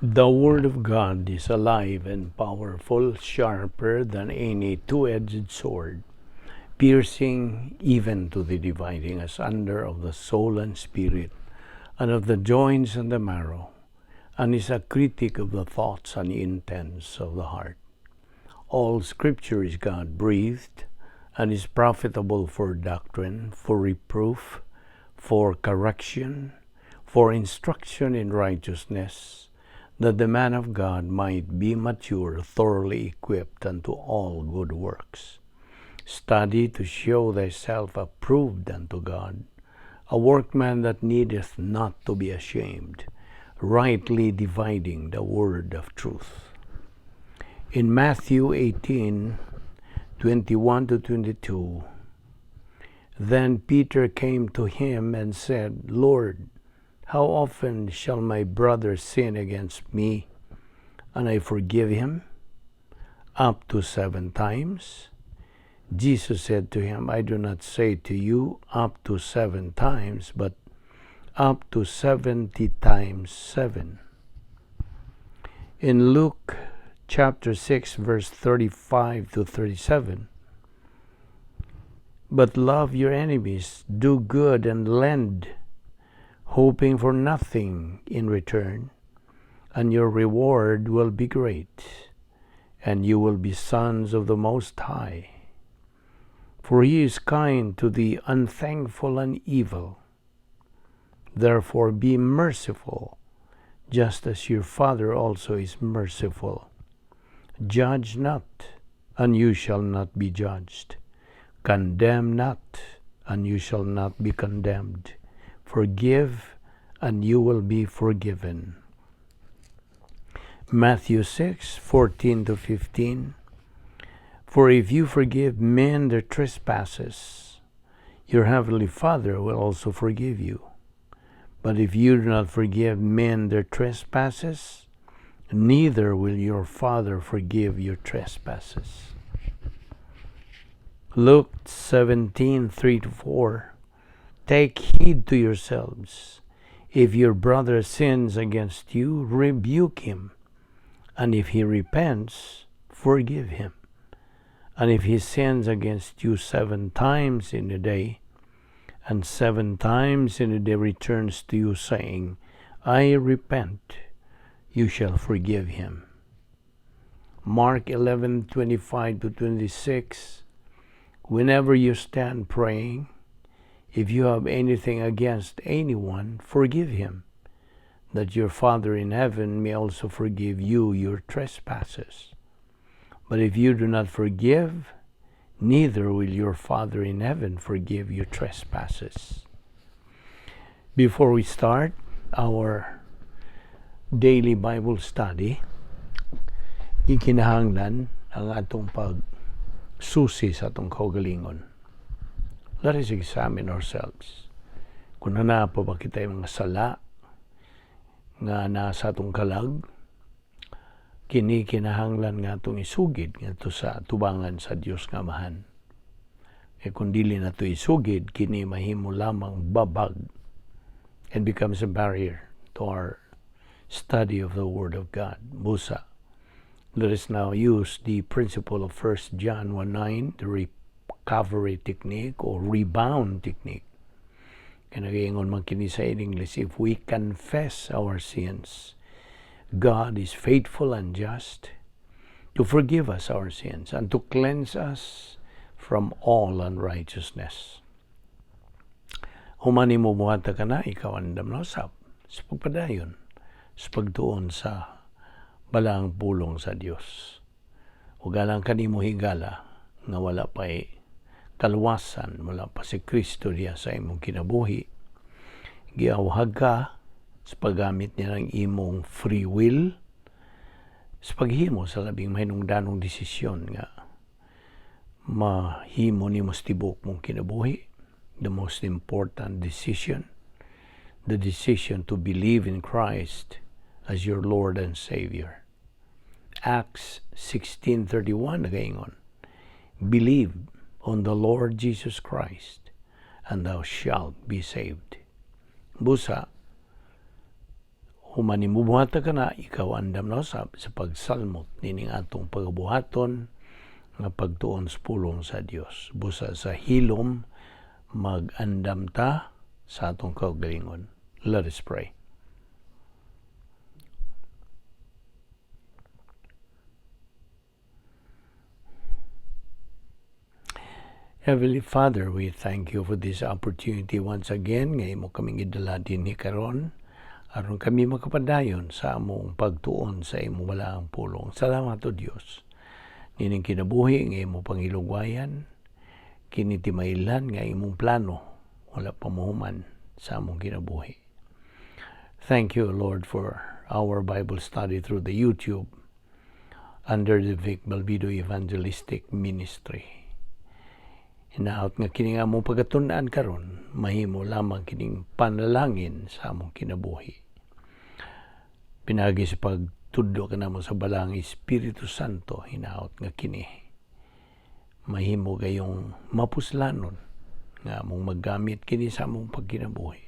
The Word of God is alive and powerful, sharper than any two-edged sword, piercing even to the dividing asunder of the soul and spirit, and of the joints and the marrow, and is a critic of the thoughts and intents of the heart. All Scripture is God breathed and is profitable for doctrine, for reproof, for correction, for instruction in righteousness, that the man of God might be mature, thoroughly equipped unto all good works. Study to show thyself approved unto God, a workman that needeth not to be ashamed, rightly dividing the word of truth. In Matthew 18:21 to 22, then Peter came to him and said, "Lord, how often shall my brother sin against me, and I forgive him? Up to seven times?" Jesus said to him, "I do not say to you up to seven times, but up to 70 times seven." In Luke chapter 6, verse 35 to 37, "But love your enemies, do good and lend, hoping for nothing in return, and your reward will be great, and you will be sons of the Most High. For he is kind to the unthankful and evil. Therefore be merciful, just as your Father also is merciful. Judge not, and you shall not be judged. Condemn not, and you shall not be condemned. Forgive, and you will be forgiven." Matthew 6:14 to 15, "For if you forgive men their trespasses, your heavenly Father will also forgive you. But if you do not forgive men their trespasses, neither will your Father forgive your trespasses." Luke 17:3 to 4, "Take heed to yourselves. If your brother sins against you, rebuke him. And if he repents, forgive him. And if he sins against you seven times in a day, and seven times in a day returns to you, saying, 'I repent,' you shall forgive him." Mark 11:25 to 26, "Whenever you stand praying, if you have anything against anyone, forgive him, that your Father in heaven may also forgive you your trespasses. But if you do not forgive, neither will your Father in heaven forgive your trespasses." Before we start our daily Bible study, gikinahanglan ang atong pagsusi sa atong kaugalingon. Let us examine ourselves. Kung naa pa ba kita mga sala nga nasa atong kalag, kini kinahanglan nga atong isugid ngadto sa tubangan sa Dios nga Amahan. E kung dili nato isugid, kini mahimo lamang babag and becomes a barrier to our study of the Word of God. Busa, let us now use the principle of 1 John 1:9, the recovery technique or rebound technique. Kaya nagaingon man kini sa English, "If we confess our sins, God is faithful and just to forgive us our sins and to cleanse us from all unrighteousness." Human nimo buhata kana, ikaw andam na usab sa pagpadayon, sa pagtuon sa balaang pulong sa Dios. Ug alang kanimo higala nga wala pa kaluwasan, wala pa si Kristo diya sa imong kinabuhi, giawhag ka sa paggamit niya ng imong free will sa paghimo sa labing mahinungdanong desisyon nga mahimo nimo sa tibuok mong kinabuhi, the most important decision, the decision to believe in Christ as your Lord and Savior. Acts 16:31 nagaingon, "Believe on the Lord Jesus Christ and thou shalt be saved." Busa, Human nimo buhata kana, ikaw andam na usab sa pagsalmot nining atong pagabuhaton nga pagtuon sa pulong sa Dios. Busa sa hilom mag-andam ta sa atong kaugalingon. Let us pray. Heavenly Father, we thank you for this opportunity once again nga imo kaming gidala dinhi karon aron kami makapadayon sa among pagtuon sa imong balaang pulong. Salamat, O Dios. Nining kinabuhi nga imo pangilugwayan, kini timailhan nga imong plano wala pa mahuman sa among kinabuhi. Thank you, Lord, for our Bible study through the YouTube under the Vic Balbido Evangelistic Ministry. Hinaot nga kini nga among pagkatun-an karon mahimo lamang kining panalangin sa among kinabuhi. Pinaagi sa pagtudlo kanamo sa Balaang Espiritu Santo, hinaot nga kini mahimo gayong mapuslanon nga among maggamit kini sa among pagkinabuhi.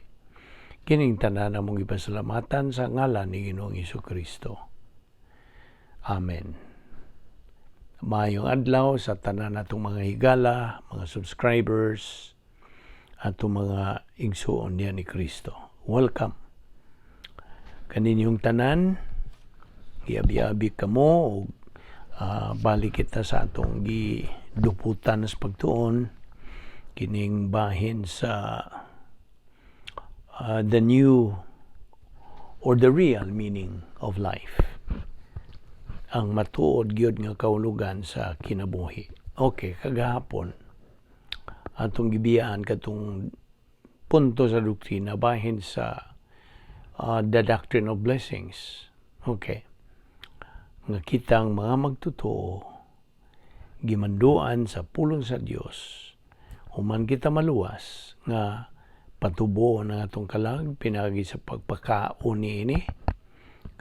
Kining tanan among ipasalamatan sa ngalan ni Ginoong Kristo. Amen. Maayong adlaw sa tanan natong mga higala, mga subscribers, atong mga igsuon niya ni Kristo. Welcome. Kaninyong tanan, giabi-abi kamo ug balik kita sa atong giduputan sa pagtuon kining bahin sa the new or the real meaning of life, ang matuod gyud nga kahulugan sa kinabuhi. Okay, kagahapon atong gibiyaan katong punto sa doktrina bahin sa the doctrine of blessings. Okay. Nga kitang mga magtotoo gimanduan sa pulong sa Dios human kita maluwas nga patubo ang atong kalag pinagi sa pagpakaon niini,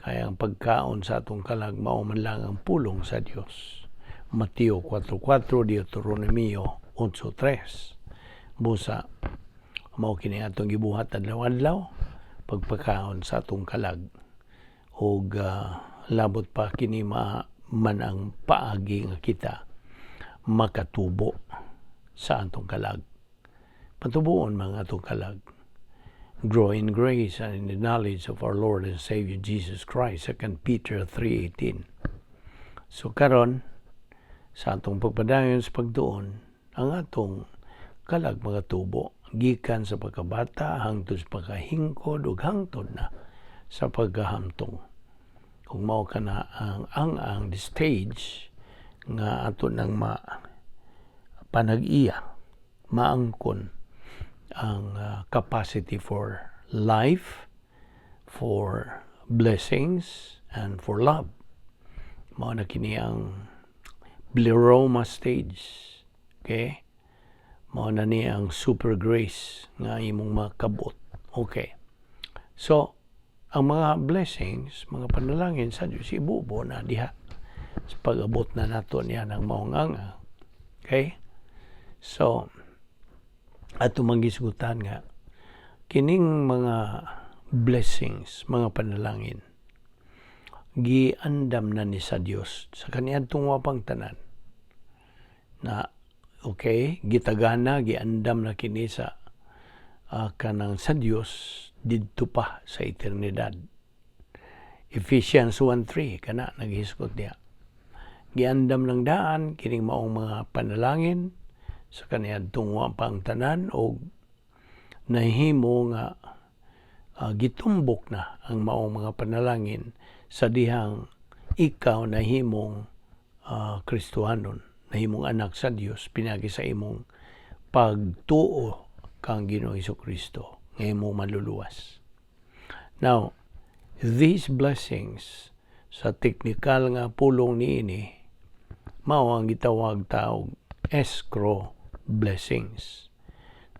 kaya ang pagkaon sa atong kalag mao man lang ang pulong sa Dios. Mateo 4.4, Deuteronomio 8.3. Busa mao kini atong gibuhat adlaw-adlaw, pagpakaon sa atong kalag, ug labot pa kini man ang paagi nga kita makatubo sa atong kalag. Patubuon mga atong kalag. Grow in grace and in the knowledge of our Lord and Savior Jesus Christ, 2 Peter 3.18. So karon sa atong pagpadayon sa pagtuon, ang atong kalag mga tubo gikan sa pagkabata hangtod sa pagkahingkod ug hangtod na sa pagkahamtong. Kung mao kana ang the stage nga ato nang ma panag-iya, maangkon ang capacity for life, for blessings, and for love. Mao na kini ang pleroma stage. Okay? Mao na ni ang super grace nga imong makabot. Okay. So, ang mga blessings, mga panalangin sa Diyos, ibubo na diha sa pag-abot na nato niya ng maong anga. Okay? So, ato manggisgutan nga kining mga blessings, mga panalangin, giandam na ni sa Dios sa kaniadtong wapang tanan na, okay, gitagana, giandam na kini sa kanang sa Dios didto pa sa eternidad. Ephesians 1:3 kana naghisgot niya. Giandam lang daan kining maong mga panalangin sa kaniadtong wapang tanan og nahimo nga gitumbok na ang maong mga panalangin sa dihang ikaw nahimong Kristohanon, nahimong anak sa Dios pinagi sa imong pagtuo kang Ginoong Kristo nga imong maluluwas. Now, these blessings sa teknikal nga pulong niini mao ang gitawag tawag escrow blessings.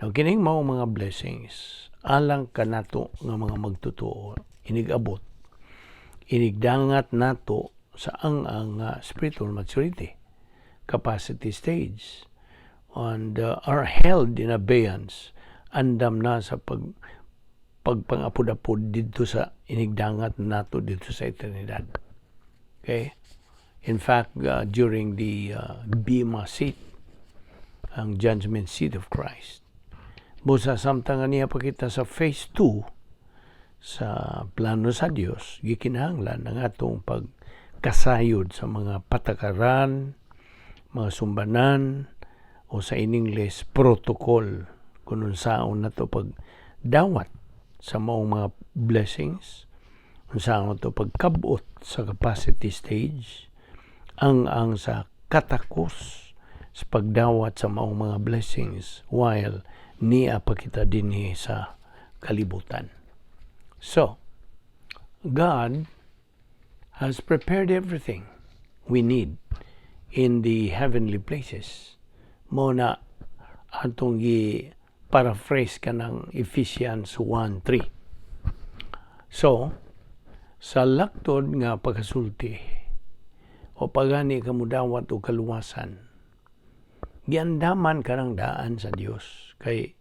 Now, kining mao mga blessings alang kanato nga mga magtotoo, inigabot, inigdangat nato sa ang spiritual maturity capacity stage and are held in abeyance, andam na sa pag Pagpangapod-apod didto sa inigdangat nato didto sa eternidad. Okay? In fact, during the Bema seat, ang judgment seat of Christ. Busa samtang nga ania pa kita sa phase 2 sa plano sa Dios, gikinahanglan ang atong pagkasayod sa mga patakaran, mga sumbanan, o sa in English, protocol kung unsaon nato pagdawat sa maong mga blessings, unsaon nato pagkabot sa capacity stage, ang sa katakos sa pagdawat sa maong mga blessings while nia pa kita dinhi sa kalibutan. So, God has prepared everything we need in the heavenly places. Mao na atong gi paraphrase kanang Ephesians 1:3. So, sa laktod nga pagkasulti o pagani ka mudawat og kaluwasan, giandaman ka ng daan sa Dios kay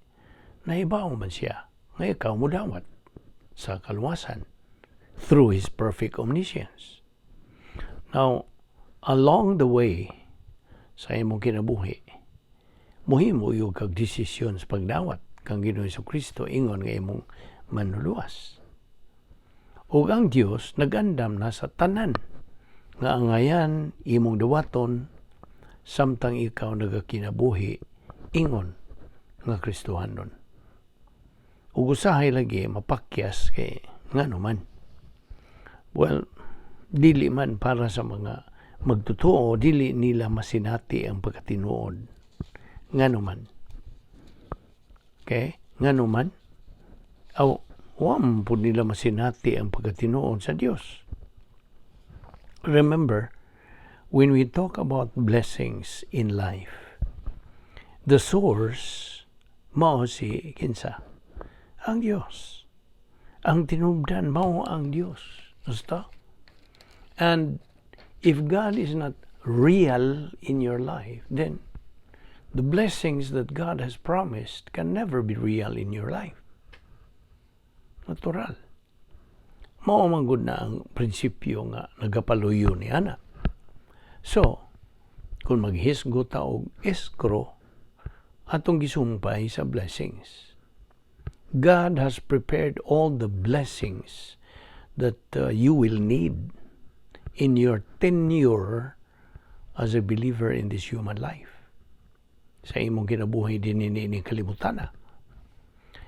nahibaw man siya nga ikaw mudawat sa kaluwasan through His perfect omniscience. Now, along the way sa imong kinabuhi, muhimo gyud kag desisyon sa pagdawat kang Ginoong Kristo ingon nga imong manluluwas. Ug ang Dios nagandam na sa tanan nga angayan imong dawaton samtang ikaw nagakinabuhi ingon nga Kristohanon. Ug usahay lagi mapakyas kay ngano man. Well, dili man para sa mga magtotoo, dili nila masinati ang pagkatinuod. Ngano man? Okay? Ngano man? Aw, wa man pud nila masinati ang pagkatinuod sa Dios. Remember, when we talk about blessings in life, the source mao si kinsa? Ang Dios. Ang tinubdan mao ang Dios. Basta? And if God is not real in your life, then the blessings that God has promised can never be real in your life. Natural. Mao man gud na ang prinsipyo nga nagapaluyo ni ana. So, kung maghisgot ta og escrow, atong gisumpay sa blessings. God has prepared all the blessings that you will need in your tenure as a believer in this human life. Sa imong kinabuhi din ini kalibutan na.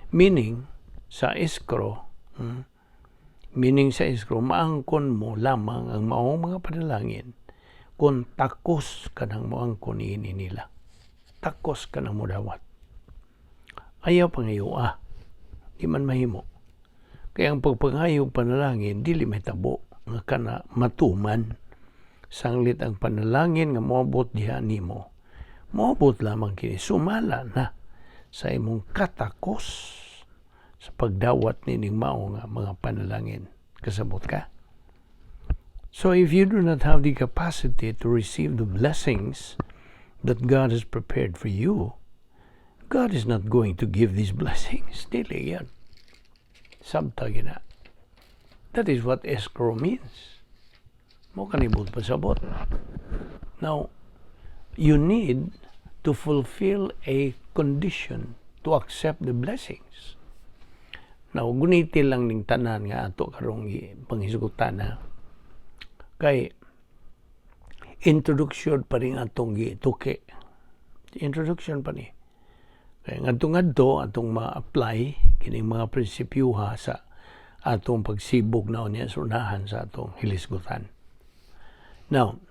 Meaning, sa escrow, meaning sa escrow, maangkon mo lamang ang maong mga panalangin kung takos ka nang moangkon niini nila. Takos ka nang modawat. Ayaw pangayo ah. Di man mahimo. Kaya ang pagpangayo panalangin, dili mahitabo nga kana matuman. Sanglit ang panalangin nga moabot diha nimo, moabot lamang kini sumala na sa imong katakos sa pagdawat nining mao nga mga panalangin. Kasabot ka? So if you do not have the capacity to receive the blessings that God has prepared for you, God is not going to give these blessings. Dili yan. Sabta gina. That is what escrow means. Mao kanibot pasabot. Now, you need to fulfill a condition to accept the blessings. Now, guniti lang ning tanan nga ato karong panghisgutan na. Kay introduction pa rin atong gituki. Introduction pa ni. Kay ngadto-ngadto atong ma-apply kining mga prinsipyoha sa atong pagsibog na unya sa unahan sa atong hilisgutan. Now,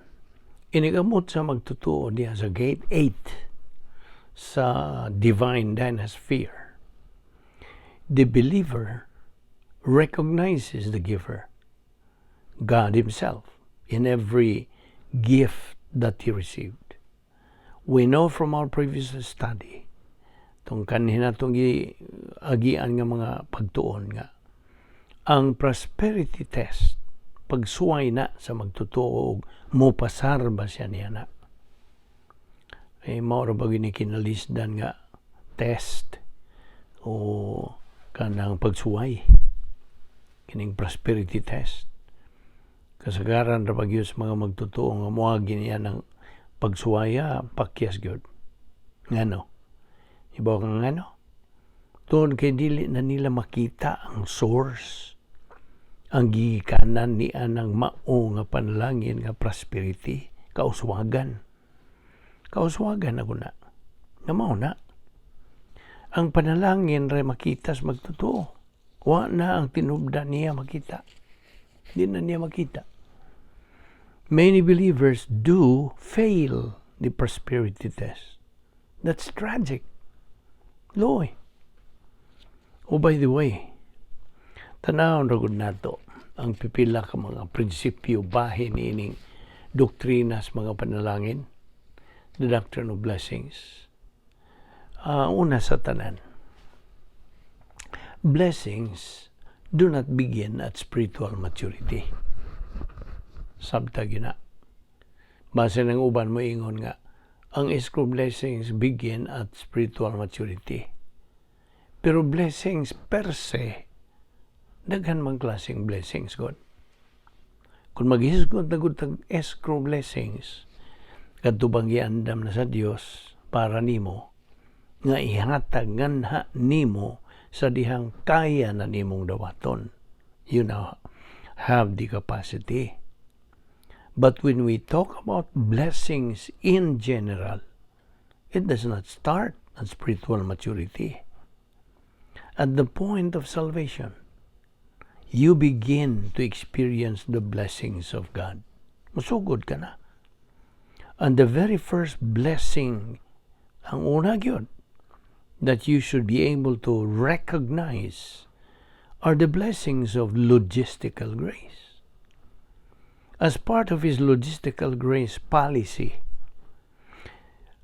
inigamot sa magtotoo diha sa gate 8 sa divine dynasphere, the believer recognizes the giver, God Himself, in every gift that he received. We know from our previous study, tong kanhin natong agian nga mga pagtuon nga ang prosperity test, pagsuway na sa magtotoo og mopasar ba siya niya na. Eh, mao ra ba gini kinalisdan nga test o Kanang pagsuway, kining prosperity test. Kasagaran ra gyud sa mga magtotoo nga moagi niya ng pagsuwaya, pakyas gyud. Ngano? Ibaw ka ngano? Tungod kay dili na nila makita ang source, ang gigikanan ni anang mao nga panalangin nga prosperity, kauswagan. Kauswagan ako na. Na mao na. Ang panalangin ray makita sa magtotoo. Wa na ang tinubda niya makita. Di na niya makita. Many believers do fail the prosperity test. That's tragic. Luoy. Oh, by the way, tanawon ra gud nato ang pipila ka mga prinsipyo bahin ining doktrina sa mga panalangin, the doctrine of blessings. Una sa tanan, blessings do not begin at spiritual maturity. Sabta gyud na. Base ng uban mo ingon nga, ang escrow blessings begin at spiritual maturity. Pero blessings per se, daghan mang klaseng blessings god. Kung maghisgot na gud tag escrow blessings, kadto bang giandam na sa Dios para nimo nga ihatag nganha nimo sa dihang kaya na nimong dawaton. You now have the capacity. But when we talk about blessings in general, it does not start at spiritual maturity. At the point of salvation, you begin to experience the blessings of God. Musugod ka na. And the very first blessing, ang una gyud, that you should be able to recognize are the blessings of logistical grace. As part of His logistical grace policy,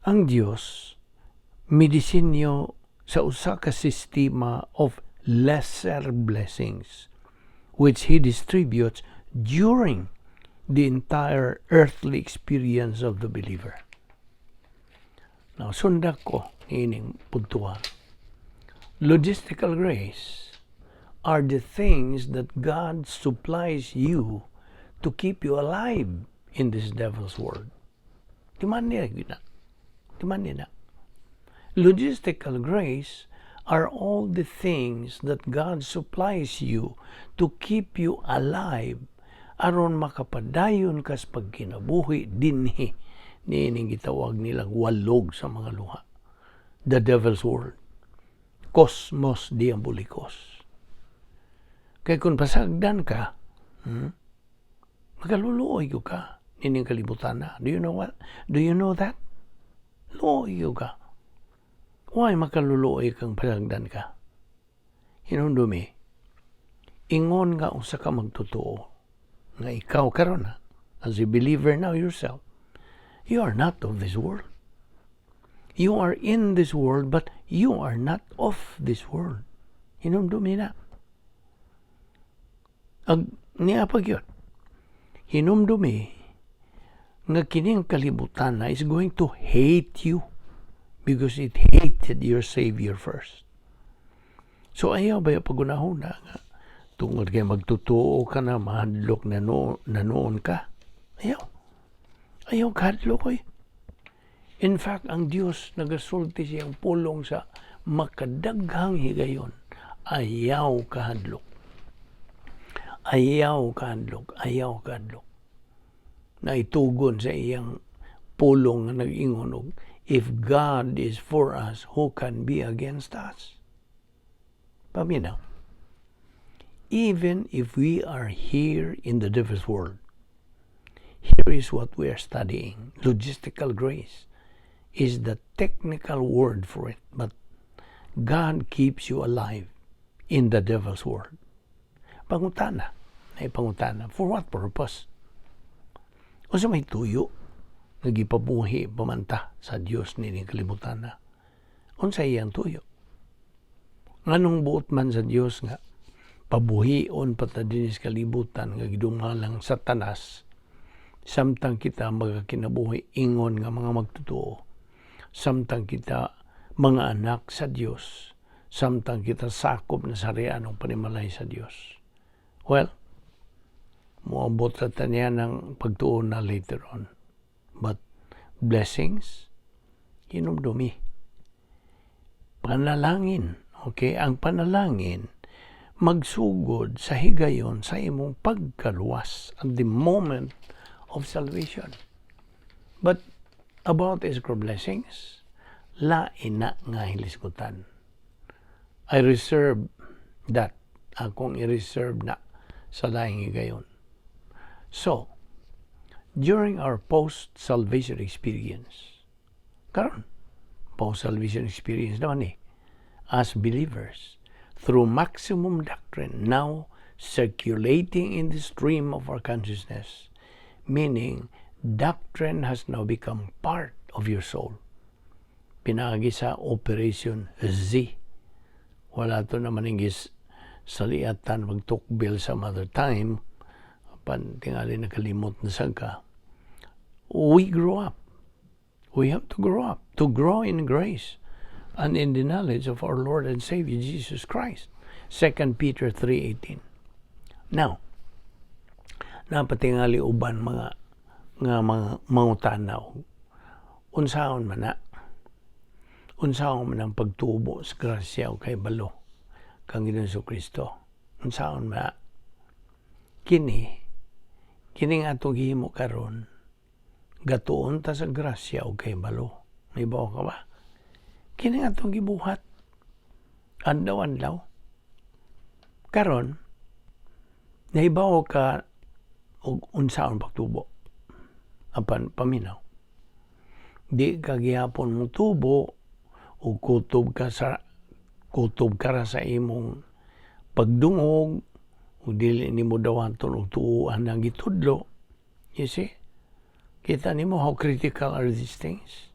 ang Dios midisenyo sa usa ka sistema of lesser blessings which He distributes during the entire earthly experience of the believer. Now, sundak ko ining puntuan. Logistical grace are the things that God supplies you to keep you alive in this devil's world. Timan niya na. Timan niya na. Logistical grace are all the things that God supplies you to keep you alive aron makapadayon kas pagkinabuhi dinhi niining gitawag nilang walog sa mga luha. The devil's world. Cosmos diabolicos. Kay kung pasagdan ka, makaluluoy ko ka nining kalibutan na. Do you know what? Do you know that? Luoy ko ka. Why makaluluoy kang pasagdan ka? Hinumdumi, ingon nga usa ka magtotoo nga ikaw karon ha, as a believer now yourself, you are not of this world. You are in this world, but you are not of this world. Hinumdumi na. Ag niya pa gyud. Hinumdumi nga kining kalibutan na is going to hate you because it hated your Savior first. So ayaw ba yung pagunahuna nga tungod kay magtotoo ka na, mahadlok na, no, na noon ka? Ayaw. Ayaw kahadlok oy. In fact, ang Dios nagasulti siyang pulong sa makadaghang higayon. Ayaw kahadlok. Ayaw kahadlok. Ayaw kahadlok. Na itugon sa iyang pulong nga nag-ingon og, "If God is for us, who can be against us?" Paminaw. Even if we are here in the devil's world, here is what we are studying. Logistical grace is the technical word for it, but God keeps you alive in the devil's world. Pangutana, ay pangutana, for what purpose? Unsa may tuyo nga gipabuhi pamanta sa Dios nining kalibutan na? Unsa iyang tuyo? Nganong buot man sa Dios nga pabuhion pa ta dinhi sa kalibutan nga gidumalang Satanas samtang kita magakinabuhi ingon nga mga magtotoo, samtang kita mga anak sa Dios, Samtang kita sakop na sa harian ng panimalay sa Dios. Well, moabot sa tanya ng pagtuon na later on. But blessings, hinumdumi. Panalangin, okay? Ang panalangin, magsugod sa higayon sa imong pagkaluwas at the moment of salvation. But about escrow blessings, lain na nga hilisgutan. I reserve that. Akong i-reserve na sa laing higayon. So, during our post-salvation experience, karon, post-salvation experience naman eh, as believers, through maximum doctrine now circulating in the stream of our consciousness, meaning doctrine has now become part of your soul. Pinaagi sa Operation Z. Wala to naman ingis saliatan magtukbil some other time pan tingali nakalimot na sad ka. We grow up. We have to grow up, to grow in grace and in the knowledge of our Lord and Savior Jesus Christ. 2 Peter 3:18. Now, naa pa tingali uban mga nga mga mangutana, unsaon man na? Unsaon man ang pagtubo sa grasya o kahibalo kang Ginoong Kristo? Unsaon man na? Kini, kining atong gihimo karon, gatuon ta sa grasya o kahibalo. Nahibaw ka ba? Kini atong gibuhat adlaw-adlaw. Karon, nahibaw ka og unsaon pagtubo. Apan paminaw. Di ka gihapon mo tubo o kutob ka ra sa imong pagdungog o dili nimo dawaton og tuohan ang gitudlo. You see? Kita nimo how critical are these things?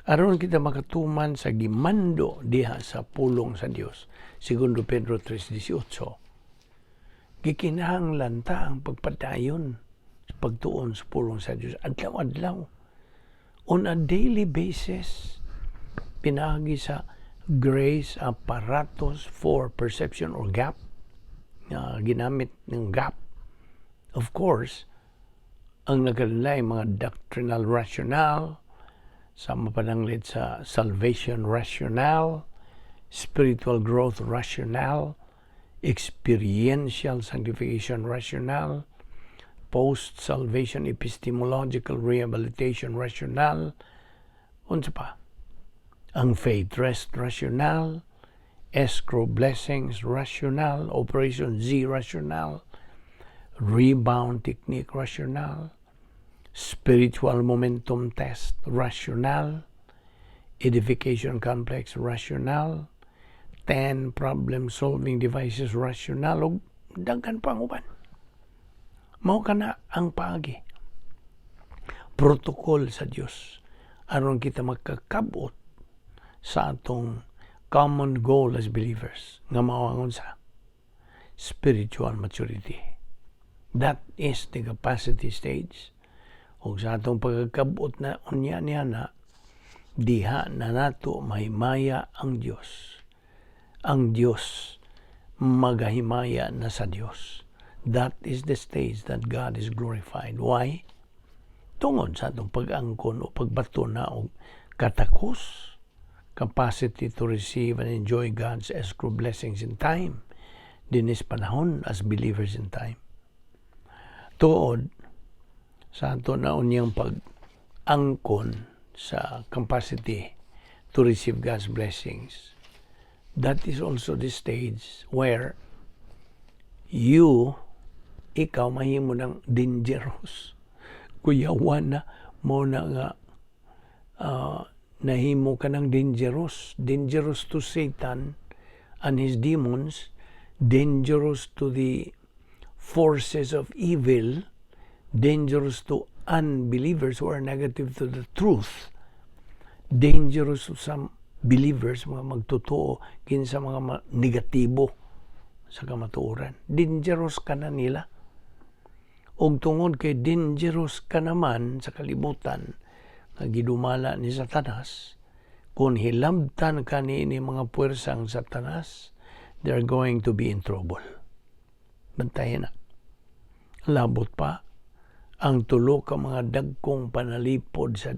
Aron kita makatuman sa gimando diha sa pulong sa Dios, Segundo Pedro 3:18. Gikinahanglan ta ang pagpadayon sa pagtuon sa pulong sa Dios adlaw-adlaw, on a daily basis, pinaagi sa Grace Apparatus for Perception or GAP nga ginamit ng GAP. Of course, ang nagkalalay mga doctrinal rationale sa mapananglit sa salvation rationale, spiritual growth rationale, experiential sanctification rationale, post-salvation epistemological rehabilitation rationale, unsa pa? Ang faith rest rationale, escrow blessings rationale, Operation Z rationale, rebound technique rationale, spiritual momentum test rationale, edification complex rationale, 10 problem solving devices rationale, ug daghan pang uban. Mao kana ang paagi. Protocol sa Dios aron kita makakabot sa atong common goal as believers nga mao ang unsa? Spiritual maturity. That is the capacity stage. Ug sa atong pagkakabot na unya niya na diha na nato mahimaya ang Dios. Ang Dios magahimaya na sa Dios. That is the stage that God is glorified. Why? Tungod sa atong pag-angkon o pagbato na og katakos, capacity to receive and enjoy God's escrow blessings in time, dinis panahon as believers in time. Tuod sa ato na unyang pag-angkon sa capacity to receive God's blessings, that is also the stage where you, ikaw mahimo ng dangerous. Kuyawan na mo na nga nahimo ka ng dangerous. Dangerous to Satan and his demons, dangerous to the forces of evil, dangerous to unbelievers who are negative to the truth, dangerous to some believers, mga magtotoo, kinsa mga negatibo sa kamatuoran. Dangerous ka na nila. Og tungod kay dangerous ka naman sa kalibutan nga gidumala ni Satanas, Kung hilabtan ka ni mga puwersa ang Satanas, they're going to be in trouble. Bantayan na. Labot pa, ang tulo ka mga dagkong panalipod sa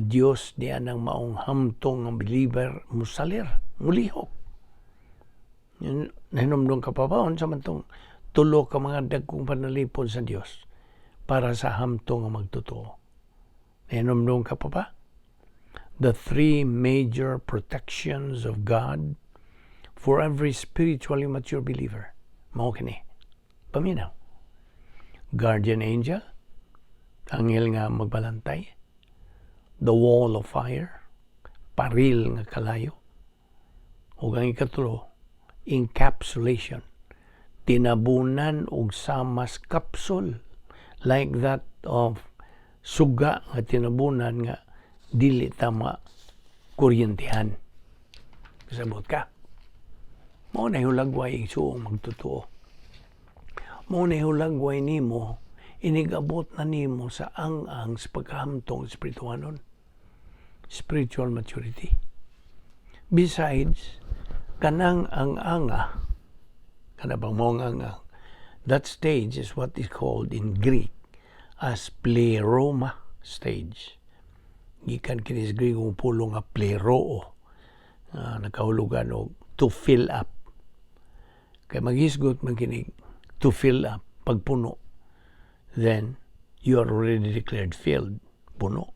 Dios diyan ang maong hamtong ng believer musalir, mulihok. Yun, nahinumdum ka pa ba sa mantong tulo ka mga dagkong panalipod sa Dios para sa hamtong nga magtotoo? Nahinumdum ka pa ba? The three major protections of God for every spiritually mature believer. Mao kini. Paminaw. Guardian angel, anghel nga magbalantay, the wall of fire, paril nga kalayo, ug ang ikatulo, encapsulation, tinabunan og samas capsule like that of suga nga tinabunan nga dili ta makuryentihan. Kasabot ka? Mao na hulagway igsuong magtotoo. Mao na hulagway nimo inigabot na nimo sa ang-ang sa pagkahamtong espirituhanon. Spiritual maturity. Besides, kanang ang-anga, kana bang mong ang-ang, that stage is what is called in Greek as pleroma stage. Gikan kini sa Grigong pulong nga pleroo, nakahulugan og to fill up. Kay maghisgot man kini to fill up, pagpuno. Then, you are already declared filled, puno.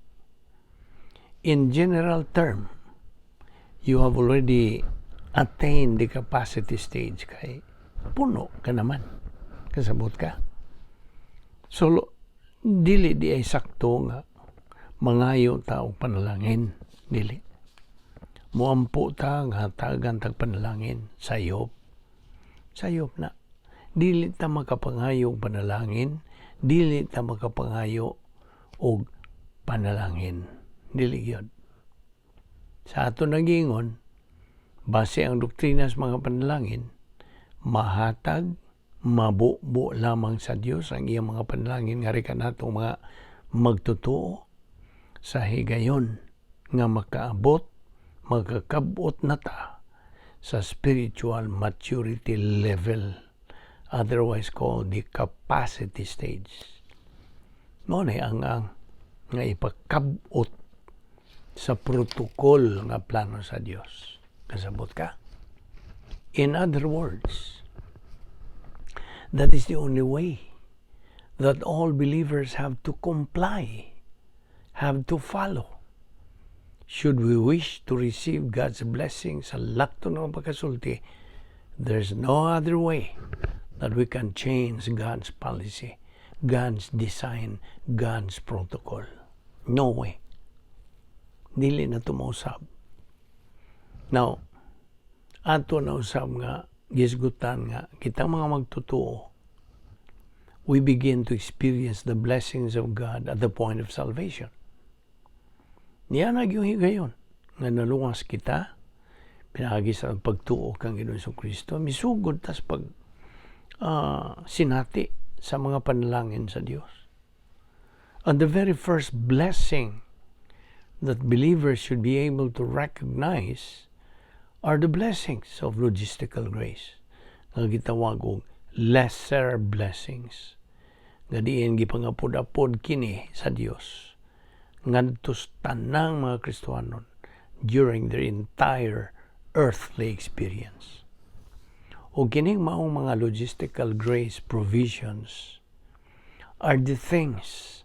In general term, you have already attained the capacity stage kay puno ka naman. Kasabot ka? So, dili di ay sakto nga mangayo ta og panalangin. Dili. Muampo ta nga hatagan tag panalangin. Sayop. Sayop na. Dili ta makapangayo og panalangin. Dili ta makapangayo og panalangin. Dili gyud. Sa ato nagingon, base ang doktrina sa mga panalangin, mahatag, mabubo lamang sa Dios ang iyang mga panalangin ngari kanato mga magtotoo sa higayon nga makaabot, makakabot na ta sa spiritual maturity level, otherwise called the capacity stage. Mao na ang nga ipakabot sa protocol nga plano sa Dios. Kasabot ka? In other words, that is the only way that all believers have to comply, have to follow, should we wish to receive God's blessings sa lakto ng pagkasulti. There's no other way that we can change God's policy, God's design, God's protocol. No way. Dili na tumausab. Now, ato na usab nga gisgutan nga kitang mga magtotoo, we begin to experience the blessings of God at the point of salvation. Niya na yung higayon nga naluwas kita pinaagi sa pagtuo kang Ginoong Kristo, misugod tas pag sinati sa mga panalangin sa Dios. And the very first blessing that believers should be able to recognize are the blessings of logistical grace nga gitawag og lesser blessings, nga diin gipangapod-apod kini sa Dios ngadto sa tanang mga Kristohanon during their entire earthly experience. O kining maong mga logistical grace provisions are the things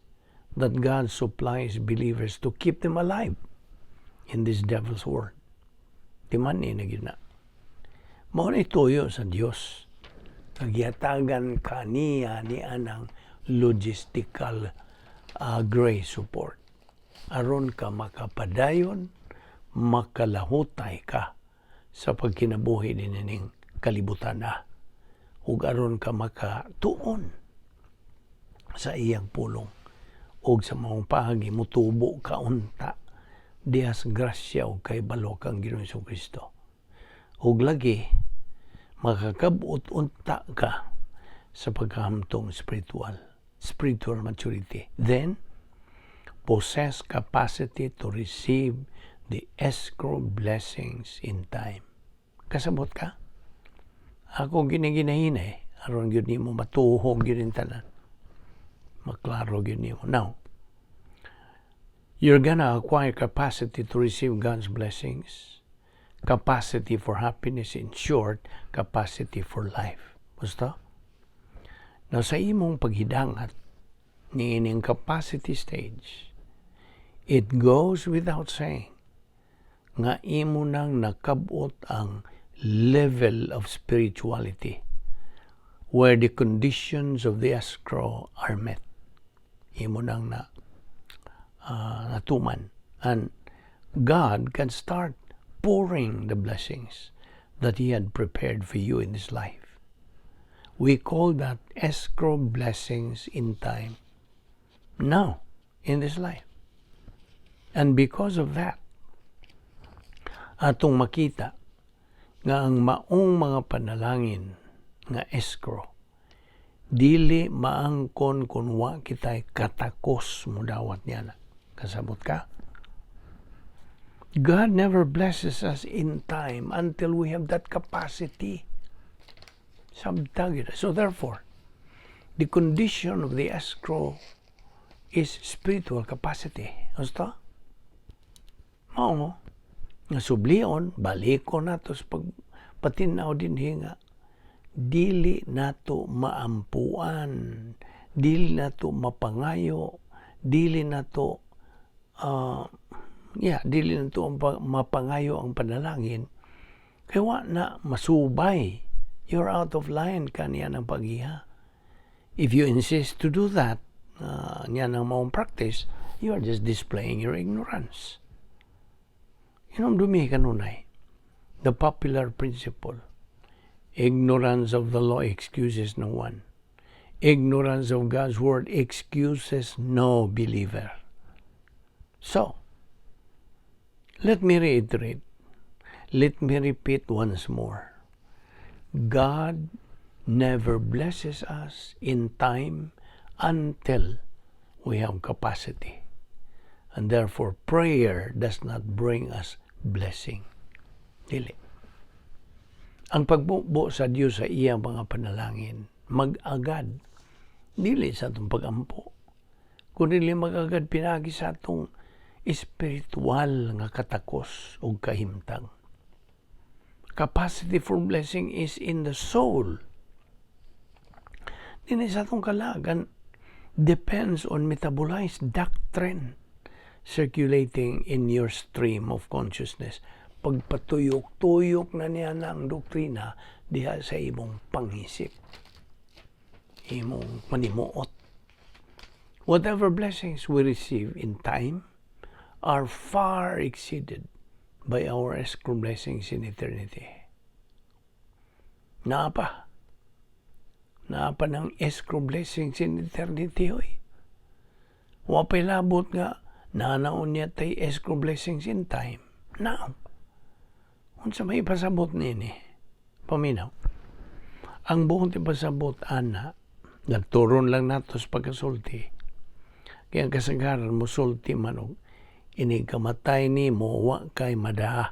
that God supplies believers to keep them alive in this devil's world. Timan ni na na. Mao ni tuyo sa Dios. Nagyatagan kaniya ni anang logistical grace support. Aron ka makapadayon, makalahutay ka sa pagkinabuhi nining kalibutan na. Ug aron ka makatuon sa iyang pulong ug sa maong paagi mutubo ka unta diha sa grasya ug kahibalo kang Ginoong Kristo. Ug lagi makakabot unta ka sa pagkahamtong spiritual, spiritual maturity. Then, possess capacity to receive the escrow blessings in time. Kasabot ka? Ako giniginahina eh. Aron gyud nimo matuhog gyud ang tanan. Maklaro gyud nimo. Now, you're gonna acquire capacity to receive God's blessings, capacity for happiness, in short, capacity for life. Basta? Now, sa imong paghidangat ni ining capacity stage, it goes without saying nga imo nang nakabot ang level of spirituality where the conditions of the escrow are met. Imo nang na natuman. And God can start pouring the blessings that He had prepared for you in this life. We call that escrow blessings in time. Now, in this life. And because of that, atong makita nga ang maong mga panalangin nga escrow dili maangkon kung wa kita'y katakos mo dawat niya na. Kasabot ka? God never blesses us in time until we have that capacity. Sabtag yun. So therefore, the condition of the escrow is spiritual capacity. Gusto? Mao nga sublion, baliko nato sa pagpatinaw din nga dili nato maampuan, dili nato mapangayo, dili nato yeah, dili nato ang mapangayo ang panalangin kay wa na masubay. You're out of line kaniya ng paghiha. If you insist to do that, niya ng maong practice, you are just displaying your ignorance. Inom dumi kanunay. The popular principle, ignorance of the law excuses no one. Ignorance of God's word excuses no believer. So, let me reiterate. Let me repeat once more. God never blesses us in time until we have capacity. And therefore, prayer does not bring us blessing. Dili. Ang pagbubo sa Dios sa iyang mga panalangin, mag-agad, dili sa atong pagampo, kundi mag-agad pinagi sa atong espiritual nga katakos o kahimtang. Capacity for blessing is in the soul. Dili sa atong kalagan depends on metabolized doctrine circulating in your stream of consciousness. Pagpatuyok-tuyok na niya ng doktrina diha sa imong pangisip, imong manimuot. Whatever blessings we receive in time are far exceeded by our escrow blessings in eternity. Naa pa. Naa pa ng escrow blessings in eternity, hoy. Wa pa'y labot nga nanaon niya tay escrow blessings in time. Now, unsa may ipasabot nini? Paminaw. Ang buong ipasabot ana, nagturon lang nato sa pagkasulti. Kaya ang kasagaran mo sulti man og inig kamatay ni mo wa kay madaa.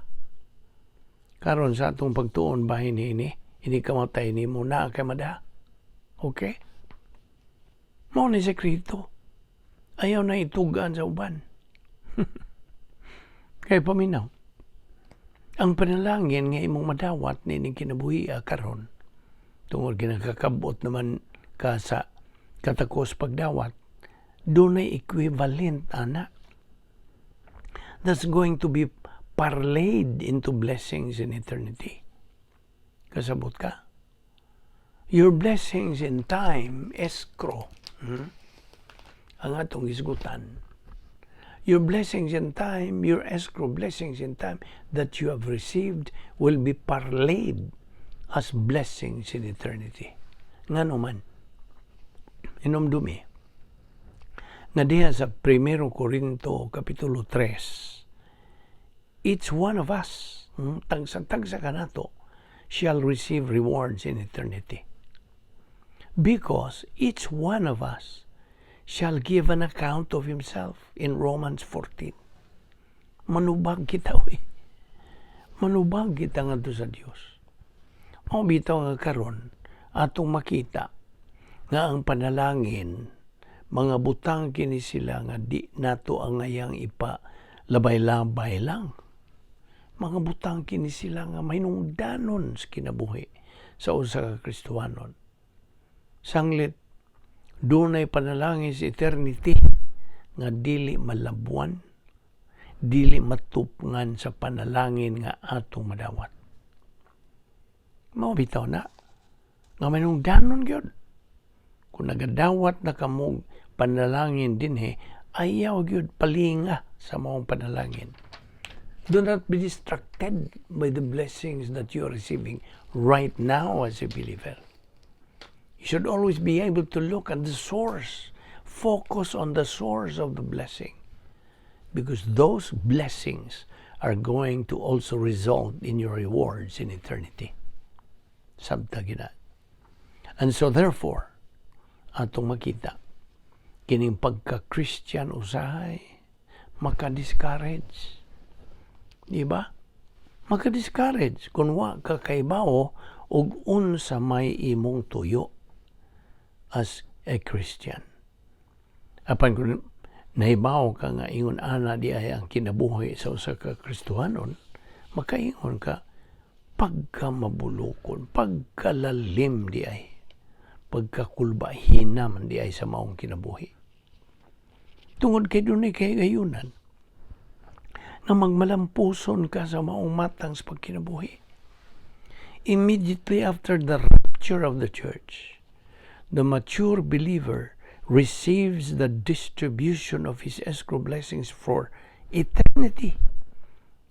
Karon sa atong pagtuon bahin ini, inig kamatay ni mo naa kay madaa. Okay? Mao ni sekreto. Ayaw na itugan sa uban. Kay paminaw. Ang panalangin nga imong madawat nining kinabuhi karon tungod kinakakabot naman ka sa katakos pagdawat, dunay equivalent ana that's going to be parlayed into blessings in eternity. Kasabot ka? Your blessings in time, escrow. Ang atong isgutan. Your blessings in time, your escrow blessings in time that you have received will be parlayed as blessings in eternity. Ngano man, inomdumi, nga diha sa 1 Corinto Kapitulo 3, each one of us, tagsa-tagsa kanato, shall receive rewards in eternity. Because each one of us shall give an account of himself in Romans 14. Manubag kita, uy. Manubag kita ngadto sa Dios. Mao bitaw nga karon atong makita nga ang panalangin, mga butang kini sila nga di nato angayang ipa labay-labay lang. Mga butang kini sila nga mahinungdanon sa kinabuhi sa usa ka Kristohanon. Sanglit dunay panalangin sa eternity nga dili malabwan, dili matupngan sa panalangin nga atong madawat. Mao bitaw na nga mahinungdanon gyud. Kung nagadawat na kamog panalangin dinhi, ayaw gyud palinga sa maong panalangin. Do not be distracted by the blessings that you are receiving right now as a believer. You should always be able to look at the source. Focus on the source of the blessing, because those blessings are going to also result in your rewards in eternity. Sabta gyud na. And so therefore, atong makita, kining pagka-Christian usahay, maka-discourage. Di ba? Maka-discourage kung wa ka kaibawo og unsa may imong tuyo as a Christian. Apan kung nahibaw ka nga ingon ana di ay ang kinabuhi sa usa ka Kristohanon, makaingon ka, pagka mabulokon, pagkalalim di ay, pagkakulbahina man di ay sa maong kinabuhi. Tungod kay dunay kahigayunan nga magmalampuson ka sa maong matang sa pagkinabuhi. Immediately after the rapture of the church, the mature believer receives the distribution of his escrow blessings for eternity.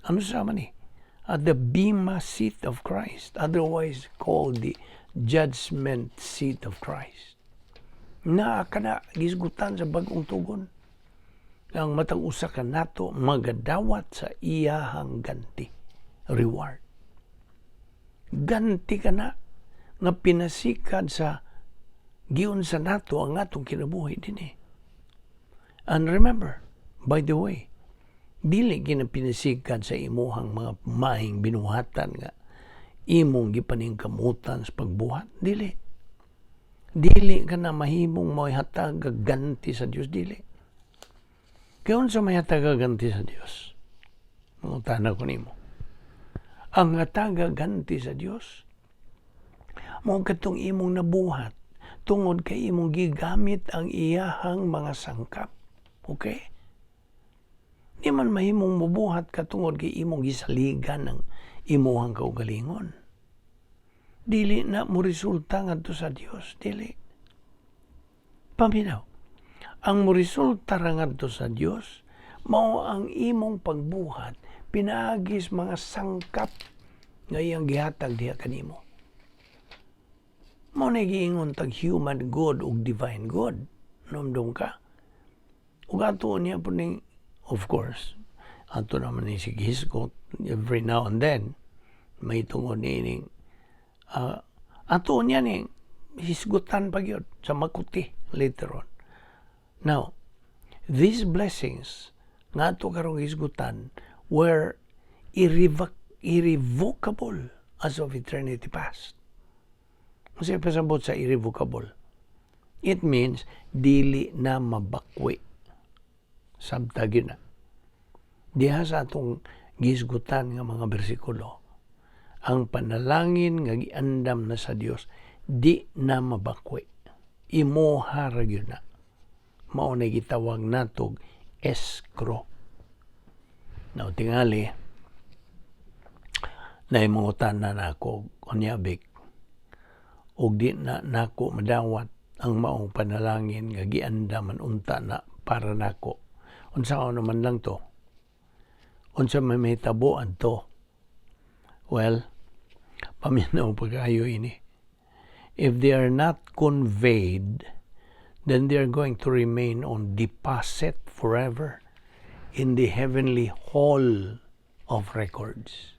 Ano sa man ni? At the Bema seat of Christ, otherwise called the judgment seat of Christ. Na kana gisgutan sa Bag-ong Tugon. Ang matag usa ka nato magadawat sa iyahang ganti, reward. Ganti ka na nga pinasikad sa giunsa nato ang atong kinabuhi dinhi. And remember, by the way, dili kina pinasikad sa imuhang mga maing binuhatan nga imong gipaningkamutan sa pagbuhat. Dili. Dili ka na mahimong mohatag ganti sa Dios, dili. Kaya unsa may hatag ganti sa Dios? Mangutana ko nimo. Ang hatag ganti sa Dios mao katong imong nabuhat tungod kay imong gigamit ang iyahang mga sangkap. Okay? Di man mahimong mubuhat ka tungod kay imong gisaligan ang imuhang kaugalingon. Dili na mo resulta ngadto sa Dios, dili. Paminaw. Ang mo resulta ra ngadto sa Dios mao ang imong pagbuhat pinaagis mga sangkap nga iyang gihatag diha kanimo. Mao na giingon tag human good ug divine good. Numdum ka. Ug ato niya po ning, of course, ato naman ni si hisgot every now and then, may tungod ni ato niya ni hisgutan pa gyud sa makuti later on. Now, these blessings nga ato karong hisgutan were irrevocable as of eternity past. Kasi pasabot sa irrevocable? It means dili na mabakwi. Sabta gyud na. Diha sa atong gisgutan nga mga bersikulo, ang panalangin nga giandam na sa Dios di na mabakwi. Imoha ra gyud na. Mao na gitawag natog escrow. Now, tingali, naimangutan na nako, unya Bik, ug di na nako madawat ang maong panalangin nga giandaman unta na para nako. Unsa naman lang to? Unsa may mahitabo adto? Well, paminaw pagkayo ini. If they are not conveyed, then they are going to remain on deposit forever in the heavenly hall of records.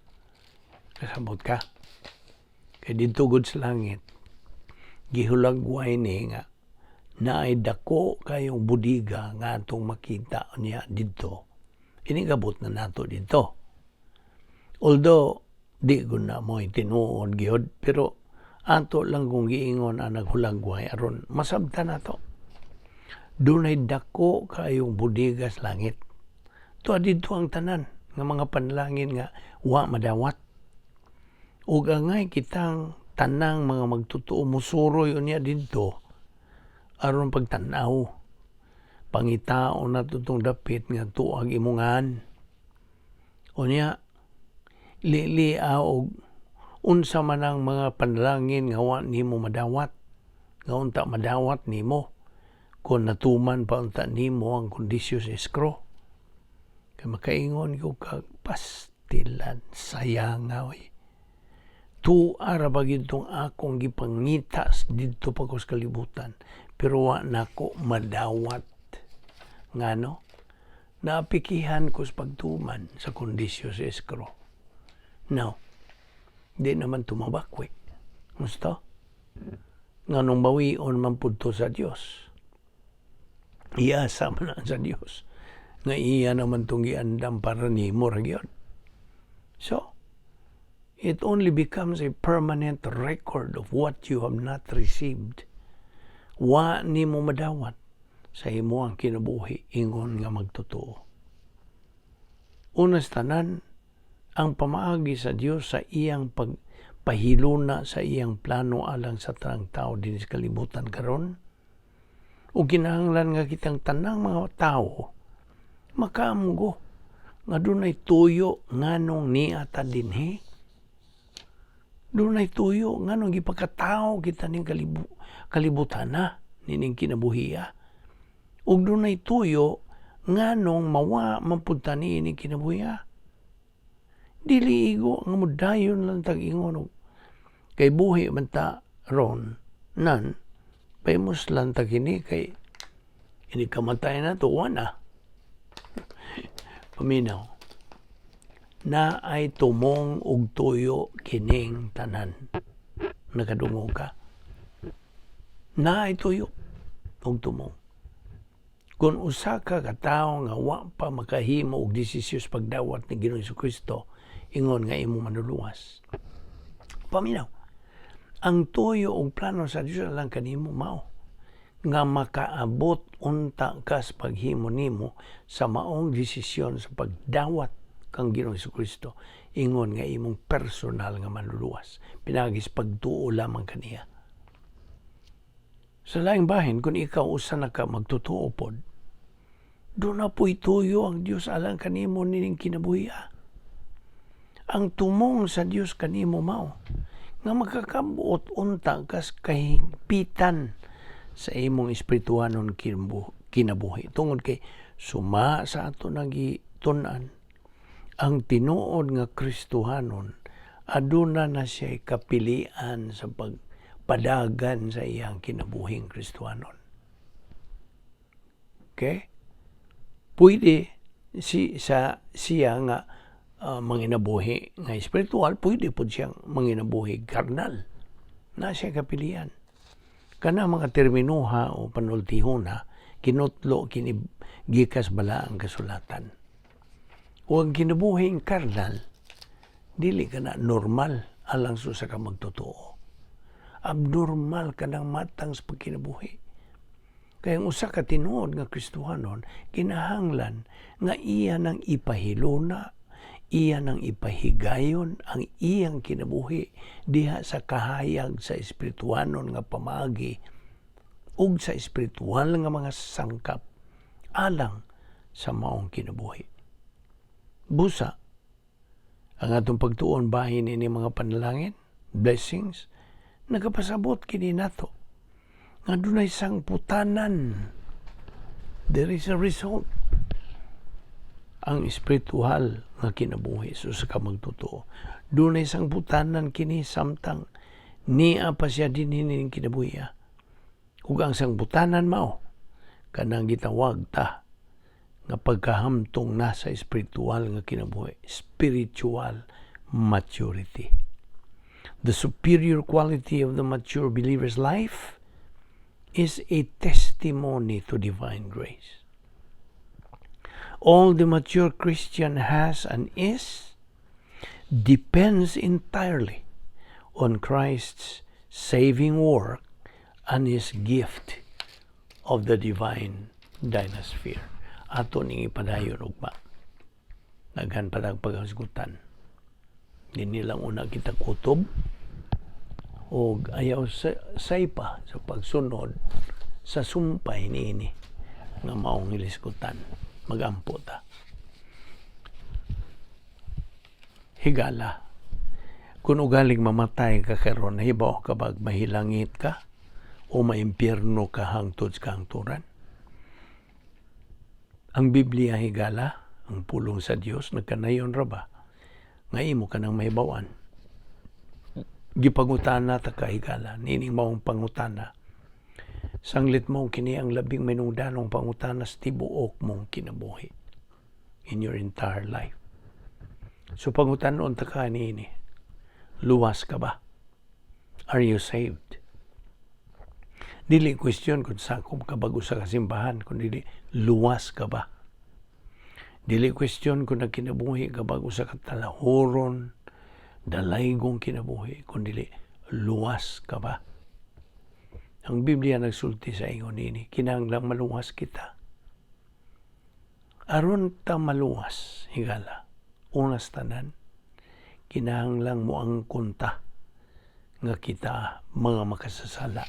Kasabot ka? Kay didto gud sa langit, gihulagway ni nga naay dako kayong budiga nga atong makita niya didto. Inigabot na nato dito. Although, di ko na mo tinuod gyud, pero ato lang kung giingon ang naghulagway aron masabtan nato. Dunay dako kayong bodega sa langit. Tuwa didto ang tanan nga mga panalangin nga wa madawat. Ug angay kitang tanang mga magtotoo musuroy unya didto aron pagtan-aw. Pangitaon nato tong dapit nga tuag imungan. Unya lilia og unsa man ang mga panalangin nga wa nimo madawat, nga unta madawat nimo kung natuman pa unta nimo ang kondisyon sa escrow. Kay makaingon ko kag pastilan, sayang oy. Tuwa ra ba gyud tong akong gipangita didto pa ko sa kalibutan, pero wa nako madawat? Ngano? Naapikihan ko sa pagtuman sa kondisyon sa escrow. Now, di naman tumabakwi. Gusto? Nganong bawion man pud to sa Dios? Iasa man na sa Dios. Nga iya naman tong giandam para nimo ra gyud. So, it only becomes a permanent record of what you have not received. Wa nimo madawat sa imo ang kinabuhi ingon nga magtotoo. Una sa tanan, ang pamaagi sa Dios sa iyang pagpahiluna sa iyang plano alang sa tanang tao dinhi sa kalibutan karon, ug kinahanglan nga kitang tanang mga tao makaamgo nga dunay tuyo nganong nia ta dinhi. Dunay tuyo nganong gipakatawo kita ning kalibutan na nining kinabuhiya. Ug dunay tuyo nganong mawa man pud ta niining kinabuhiya. Dili igo nga modayon lang tag ingon og kay buhi man ta ron nan famous lang ta kini, kay ini kamatay na to wa na. Paminaw. Naay tumong og tuyo kining tanan. Nakadungog ka? Naay tuyo og tumong. Kung usa ka ka tawo nga wa pa makahimo og desisyon sa pagdawat ni Ginoong Kristo ingon nga imong manluluwas. Paminaw. Ang tuyo og plano sa Dios lang kanimo mao nga makaabot unta ka sa paghimo nimo sa maong desisyon sa pagdawat kang Ginoong Kristo ingon nga imong personal nga manluluwas pinaagi sa pagtuo lamang kaniya. Sa laing bahin, kung ikaw usa na ka magtotoo pod, duna po'y tuyo ang Dios alang kanimo nining kinabuhiya. Ang tumong sa Dios kanimo mao nga makakabuot unta kas kahigpitan sa imong espirituhanon kinabuhi tungod kay suma sa ato nagitun-an, ang tinuod nga Kristohanon aduna na siya kapilian sa pagpadagan sa iyang kinabuhing Kristohanon. Okay? Pwede si sa siya nga manginabuhi nga espiritual, pwede pud siyang manginabuhi karnal. Na siya kapilian. Kana mga terminuha o panultihona, kinutlo kini gikas balaang kasulatan. O ang kinabuhing karnal, dili ka na normal alang sa ka magtotoo. Abnormal ka ng matang sa pagkinabuhi. Kaya ang usa ka tinuod nga Kristohanon, kinahanglan nga iya nang ipahiluna, iya nang ipahigayon ang iyang kinabuhi diha sa kahayag sa espirituhanon nga pamaagi ug sa espiritual nga mga sangkap alang sa maong kinabuhi. Busa, ang atong pagtuon bahin ini mga panalangin, blessings, nagapasabot kini nato nga dunay sangputanan. There is a result. Ang espiritual nga kinabuhi so sa kamagtotoo. Dunay sangputanan kini samtang nia pa siya dinhi ning kinabuhi. Ug ang sangputanan mao kanang gitawag ta nga pagkahamtong na sa espiritual nga kinabuhi, spiritual maturity. The superior quality of the mature believer's life is a testimony to divine grace. All the mature Christian has and is depends entirely on Christ's saving work and His gift of the divine dynasphere. Ato ning ipadayon ugma. Daghan pa tag paghisgutan. Dinhi lang una kita kutob og ayaw sa saypa sa pagsunod sa sumpay niini nga maong hilisgutan. Magampo ta. Higala. Kung ugaling mamatay ka karon, nahibaw ka ba mahilangit ka o maimpyerno ka hangtod sa kahangturan? Ang Biblia, higala, ang pulong sa Dios, nagkanayon ra ba nga imo ka nang mahibaw-an? Gipangutana ta ka, higala, niining maong pangutana. Sanglit mo kini ang labing mainungdanong pangutana sa tibuok mong kinabuhi, in your entire life. So pangutanon ta ka niini. Luwas ka ba? Are you saved? Dili question kung sakop ka ba sa kasimbahan, kung dili, luwas ka ba? Dili question kung nagkinabuhi ka ba sa katalahuron, dalaygong kinabuhi, kung dili, luwas ka ba? Ang Biblia nagsulti sa ingon nini, kinahanglang maluwas kita. Aron ta maluwas, higala, unas tanan, kinahanglang mo ang kunta nga kita mga makasasala.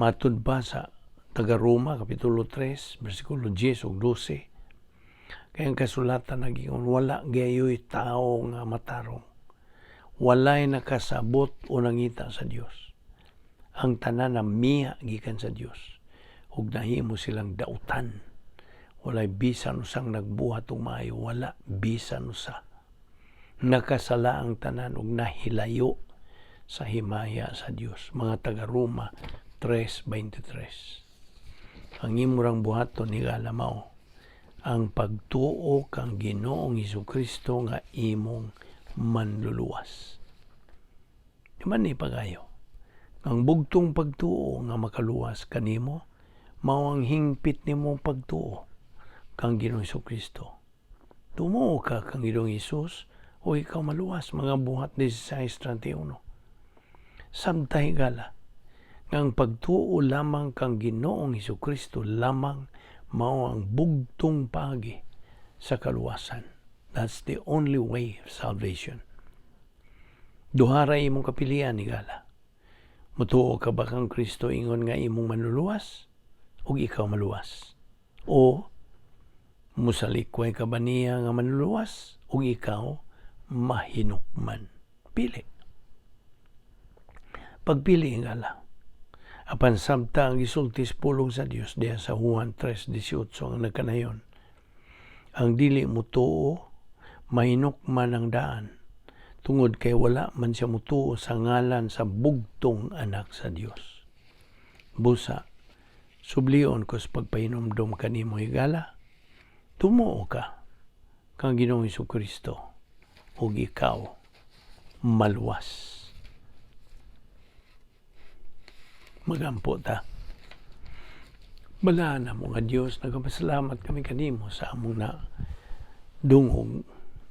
Matud pa sa taga Roma, Kapitulo 3, versikulo 10 ug 12, kay ang kasulatan nagingon, wala gayoy tao nga matarong. Walay nakasabot o nangita sa Dios. Ang tanan na miya gikan sa Dios ug nahimo silang dautan. Walay bisan usang nagbuhat og maayo, wala bisan usa. Nakasala ang tanan ug nahilayo sa himaya sa Dios. Mga taga Roma 3:23. Ang imong buhaton, higala, mao ang pagtuo kang Ginoong Kristo nga imong manluluwas. Di man ni pagayo. Ang bugtong pagtuo nga makaluwas kanimo mao ang hingpit nimo pagtuo kang Ginoong Kristo. Tumuo ka kang Ginoong Hesus o ikaw maluwas, mga Buhat 16:31. Samtang, higala, nga ang pagtuo lamang kang Ginoong Kristo lamang mao ang bugtong paagi sa kaluwasan. That's the only way of salvation. Duha ra imong kapilian, higala. Mutuo ka ba kang Kristo ingon nga imong manluluwas ug ikaw maluwas? O musalikway ka ba niya nga manluluwas ug ikaw mahinukman? Pili. Pagpili, higala. Apan samtang ang gisulti sa pulong sa Dios diya sa Juan 3:18 ang nagkanayon. Ang dili mutuo, mahinukman ang daan tungod kay wala man siya mutuo sa ngalan sa bugtong anak sa Dios. Busa, sublion ko sa pagpahinumdom kanimo, higala, tumuo ka kang Ginoong Kristo ug ikaw maluwas. Magampo ta. Balaan mo nga Dios, nagapasalamat kami kanimo sa among na dungog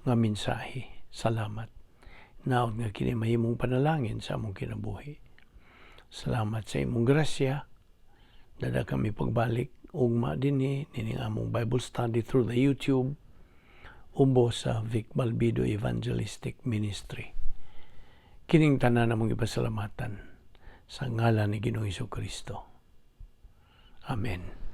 nga mensahe. Salamat. Naot nga kini mahimong panalangin sa among kinabuhi. Salamat sa imong grasya. Dada kami pagbalik ugma dinhi nining among Bible study through the YouTube ubos sa Vic Balbido Evangelistic Ministry. Kining tanan among ipasalamatan sa ngalan ni Ginoong Kristo. Amen.